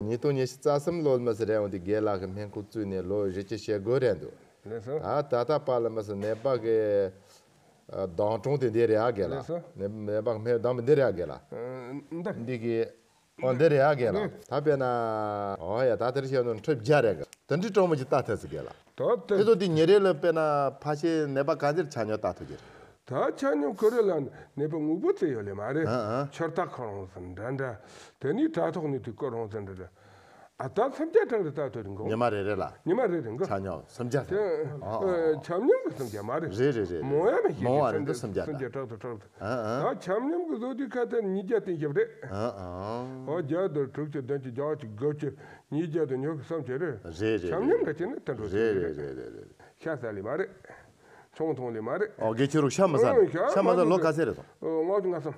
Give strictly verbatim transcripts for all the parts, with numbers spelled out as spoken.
ཉིས་སྟོང་ཉི་ཤུ་རྩ་གསུམ་ལོ་མ་ཟེར་རེད། འོན་ཏེ་རྒན་ལགས་ཀྱི་སྨན་ཁང་བཙུགས་ནས་ལོ་བཞི་བཅུ་ཞེ་དགུ་རེད་འདུག་ལགས་སོ། ད་ད་ལྟ་བར་ལ་མ་ཟེར་ནད་པ་གི་ཨ་གདོང་གྲོང་དེ་འདི་རེད་ཨ་རྒན་ལགས། ལགས་སོ། ནད་ནད་པ་གི་སྨན་གདོང་འདི་རེད་ཨ་རྒན་ལགས། ཨ་འདི། འདི་གི་ཨོ་འདི་རེད་ཨ་རྒན་ལགས། ད་དཔེར་ན་ཨོ་ཡ་ད་དེར་བཤད་ནོ་ཁྲི་བརྒྱ་རེད་ག་དེ་འདྲའི་གྲོང་མོ་ཅིག་ལྟ་ཐུབ་ཟེར་རྒན་ལགས། ད་དེ་དེ་ཚོ་དེ་ཉིན་རེ་ལ་དཔེར་ན་ཕལ་ཆེར་ནད་པ་ག་ཚོད་ཆ་སྙོམས་ལྟ་ཐུབ་ཀྱི་རེད། ད་ཆ་སྙོམས་ཁོ་རེ་ལ་ནད་པ་དངོས་པོ་བཙལ་ཡོད་ལེ་མ་རེད། ཨ་ཨ། ཆུ་རྟ་ཁོ་རང་ཚོ་འདྲ་འདྲ། དེ་ནས་དྲ་ཐོག་ནས་དུས་ཁོ་རང་ཚོ་འདྲ་འདྲ། ཨ་ད་སུམ་བརྒྱ་ཕྲག་རེ་ལྟ་ཐུབ་རེད་འགོ། ཉི་མ་རེ་རེ་ལ། ཉི་མ་རེ་རེ་འགོ། ཆ་སྙོམས་སུམ་བརྒྱ་དེ། ཨ་ཨ། ཆ་སྙོམས་ཀྱི་སུམ་བརྒྱ་མ་རེད། རེད་རེད་རེད། མང་ཡ་མི་ཤེས་མང་བ་རེད་འདུག་སུམ་བརྒྱ་ལྟ། སུམ་བརྒྱ་ཕྲག་དང་ཕྲག་དང་། ཨ་ཨ། ད་ཆ་སྙོམས་ཀྱི་བཟོ་དུས་ཁ་དེ་ཉིས་བརྒྱ་བསྟན་ཞབས་རེད། ཨ་ཨ། ཨོ་བརྒྱ་དང་དྲུག་ཅུ་བདུན་ཅུ་བརྒྱད་ཅུ་དགུ་བཅུ། ཉིས་བརྒྱ་དང་ཉི་ཤུ་སུམ་ཅུ་རེད། རེད་རེད། ཆ་སྙོམས་ག་ཅི་ནི་དེ་འགྲོ་རེད་རེད་རེད་རེད་རེད། ཤ་ཟ་ལེ་མ་རེད། ཆང་འཐུང་ལེ་མ་རེད། ཨོ་དགེ་ཆོས་རུ་ཤ་མི་ཟ་ནི། ཨོ་ཤ་ཤ་མ་ཟ་ལོ་ག་ཚད་རེད་སོང་། ཨོ་ལྔ་བཅུ་ང་གསུམ།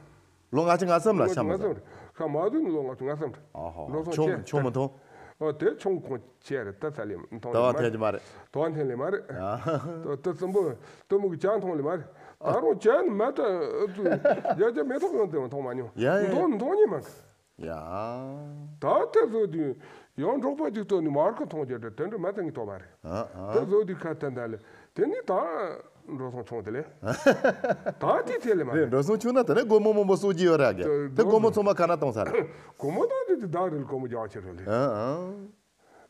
ལོ་ལྔ་བཅུ་ང་གསུམ་ལ་ཤ་མ་ཟ། ཤ་མ་ཟ་ནི་ལོ་ལྔ་བཅུ་ང་གསུམ་རེད། ཨོ་ཧོ། འགྲོ་སོང་ཆང་ཆང་ཆང་མི་འཐུང་། ཨོ་དེ་ཆང་ཁོང་ཆེ་རེད་ད་ཚ་ལེ་འཐུང་ལེ་མ་རེད། དོ་བ་འཐེན་གྱི་མ་རེད། དོ་བ་འཐེན་ལེ་མ་རེད། ཨ་དོ་དེ་གསུམ་པོ་གཏི་མུག་གི་ཇ་འཐུང་ལེ་མ་རེད། ད་རུང་ཇ་ནི་མ་ད་ཨུ་ཚུ་ཡ་ཇ་མེ་ཏོག་ཡང་དེ་འཐུང་མ་མྱོང་། ཡ་ཡ། འཐུང་འཐུང་ཉེ་མ་གི། ཡ། ད་དེ་བཟོ་དུས་ཡང་འབྲོག་པ་ཅིག་ཐོག་ནས་མར་ཁ་མཐོང་རྒྱུ་དེ་དེ་འདྲ་མ་ཐང་གི་ཐོག་མ་རེད། ཨ་ཨ། དེ་བཟོ་དུས་ཁ་ཐན་ད་ལེ། དེ་ནི་ད་འགྲོ་སོང་ཆུང་དེ་ལེ། ད་དེ་ཐེ་ལེ་མ་རེད། རེད། འགྲོ་སོང་ཆུང་ན་དེ་ནས་སྒོར་མོ་མང་པོ་གསོག་རྒྱུ་ཡོད་རེད་ག་དེ་སྒོར་མོ་ཚང་མ་ག་ན་གཏོང་ས་རེད། སྒོར་མོ་གཏོང་དུས་དེ་བདག་རེད། སྒོར་མོ་རྒྱག་ཆེ་རེད་ལེ། ཨ་ཨ།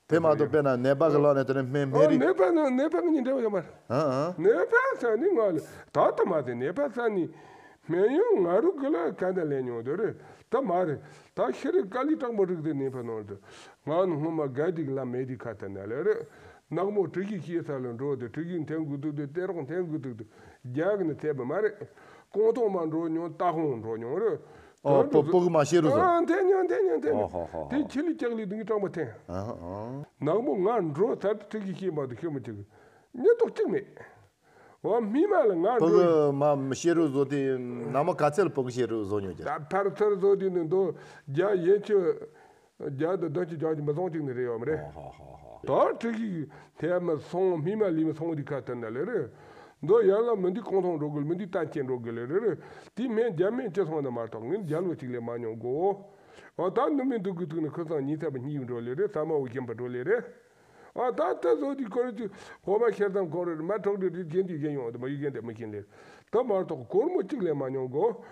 དེ་མ་གཏོགས་དཔེར་ན་ནད་པ་གི་ལག་ནས་དེ་ནས་སྨན་སྨན་རིགས། ནད་པ་ནི་ནད་པ་གི་ཉིན་འབྲེལ་བ་ཡོད་མ་རེད། ཨ་ཨ། ནད་པ་ཟ་ནི་ང་ལ་ད་ལྟ་མ་ཟད་ནད་པ་ཟ་ནི་སྨན་ཡོན་ང་རུ་གི་ལ་ག་འདྲ་ལེན་མྱོང་དེ་རེད། ད་མ་རེད། ད་ཤི་རི་དཀའ་ལས་དྲག་པོ་རིག་དེ་ནད་པ་ནང་དུ་ང་ནི་སྔོན་མ་དགའ་སྡིག་ལ་མེད་དེ་ཁ་ཐ་ན་ལེ་རེད། ནག་མོ་གྲུ་བཞི་ཤེས་ས་ལ་འགྲོ་དེ་གྲུ་བཞི་འཐེན་དགོས་འདུག་དེ་གཏེར་རོགས་འཐེན་དགོས་འདུག་དེ་རྒྱག་གི་ནི་ཐེབས་པ་མ་རེད། ཀོང་ཐོང་མ་འགྲོ་མྱོང་ཏ་ཧོང་འགྲོ་མྱོང་རེད། ཨོ་དོན་དུ་སྤུ་སྤུ་གུ་མ་ཤེས་རུ་བཟོ། ཨ་འཐེན་མྱོང་འཐེན་མྱོང་འཐེན་མྱོང་། ཨོ་ཧོ་ཧོ་ཧོ། དེ་ཁྱི་ལི་ལྕགས་ལི་དུང་གི་སྤྲང་པོ་འཐེན། ཨ་ཨ། ནག་མོ་ང་འགྲོ་ཚར་དུ་ཁྲིད་ཀྱི་ཤེས་མ་ཐུབ་ཤེས་མི་ཐུབ། མྱི་ཏོག་གཅིག་མེད། འོ་སྨིན་མ་ལ་ང་སྤུ་འགྲོ་གུ་མ་ཤེས་རུ་བཟོ་དེ་ནག་མོ་ག་ཚད་ལ་སྤུ་གུ་ཤེས་རུ་བཟོ་མྱོང་རྒྱུ། ད་ཕར་ཚུར་བཟོ་དེ་ནི་འདུག་རྒྱ་ཡན་ཆོད། རྒྱ་དང་བདུན་ཅུ་བརྒྱད་ཅུ་མི་ཚང་གཅིག་ནི་རེད་ཡོད་མ་རེད། ཨོ་ཧོ་ཧོ་ཧོ། ད་ཁྲིད་ཀྱི་འཐེན་མ་སོང་སྨིན་མ་ལི་མི་སོང་དེ་ཁ་ཐ་ན་ལེ་རེད། འདོ་ཡར་ལ་མི་འདི་ཀོང་ཐོང་འགྲོ་དགོས། མི་འདི་ཏན་ཅན་འགྲོ་དགོས་ལེ་རེ་རེ། དེ་སྨན་རྒྱ་སྨན་ཅི་སོང་ན་མ་གཏོགས་ངས་རྒྱ་ལོ་གཅིག་ལས་མ་མྱོང་གོ། འོ་ད་ནུ་མི་འདུག་གི་ཐུག་ནི་ཁུ་སང་ཉིས་ཚབ་གཉིས་འགྲོ་ལེ་རེ། ས་མ་འུ་ཞན་པ་འགྲོ་ལེ་རེ། འོ་ད་ད་བཟོ་དུས་ཁོ་རེ་ཅིག་ཧོ་མ་ཤེར་ཙམ་ཁོ་རེ་མ་གྲོགས་དེ་རིགས་རྒན་དེ་རྒན་ཡོང་དེ་མ་ཡུལ་རྒན་དེ་མི་ཤེས་ལེ། ད་མ་གཏོགས་སྒོར་མོ་གཅིག་ལས་མ་མྱོང་གོ།